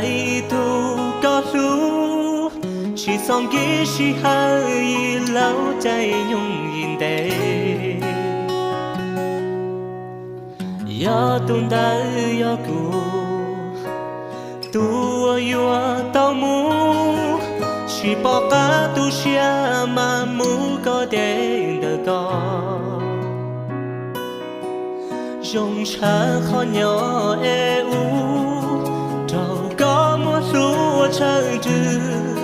ib tug koj hlub, tsis txhob nkim sij hawm yim laub caij nyoog yim ntev. Yog tus ntawd yog kuv, tus uas yuav tau mus, tsis pom qab tu siab mas mus kom deb ntawm koj. Zoo tshaj qhov nyob eb ub, raug koj muab hlub ua tsawg ntws,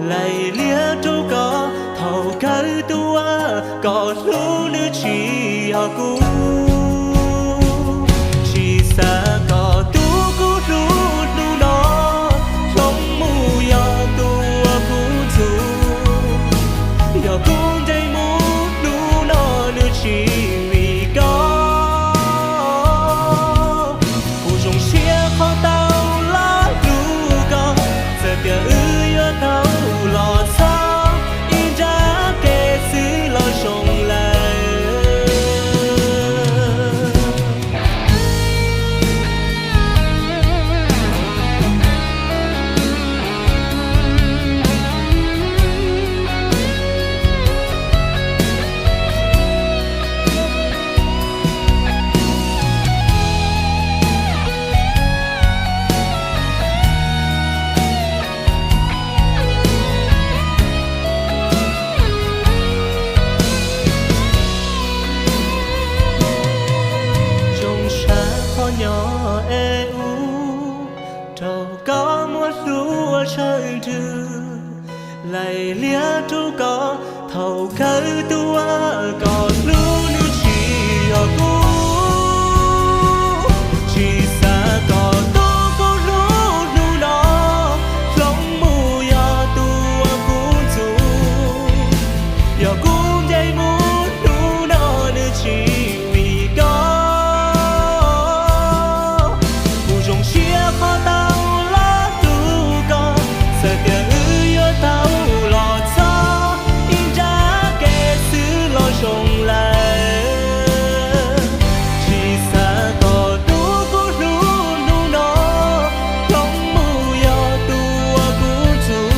laim liag rau koj thaum kawg tus uas koj hlub nws tsis yog kuv. Tsis xav kom tus kuv hlub hnub no, hloov mus yog tus uas kuv ntxub, yog kuv nce mus hnub no nws tsis vim koj. Kuv zoo siab qhov tau los hlub koj, txawm tias wb yuav tau los txog ib nrab kev xwb los zoo lawm. Zoo sab qhov nyob eb ub, raug koj muab hlub ua tsawg ntws, laim liag rau koj thaum kawg tus uas koj hlub nws tsis yog kuv. Tsis xav kom tus kuv hlub hnub no, hloov mus yog tus uas kuv ntxub, yog kuv nce mus hnub no nws tsis vim koj. Kuv zoo siab qhov tau los hlub koj, txawm tias wb yuav tau los txog ib nrab kev xwb los zoo lawm. Tsis xav kom tus kuv hlub hnub no, hloov mus yog tus uas kuv ntxub,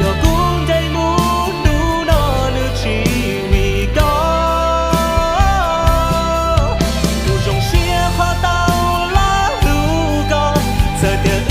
yog kuv nce mus hnub no nws tsis vim koj. Kuv zoo siab qhov tau los hlub koj, txawm tias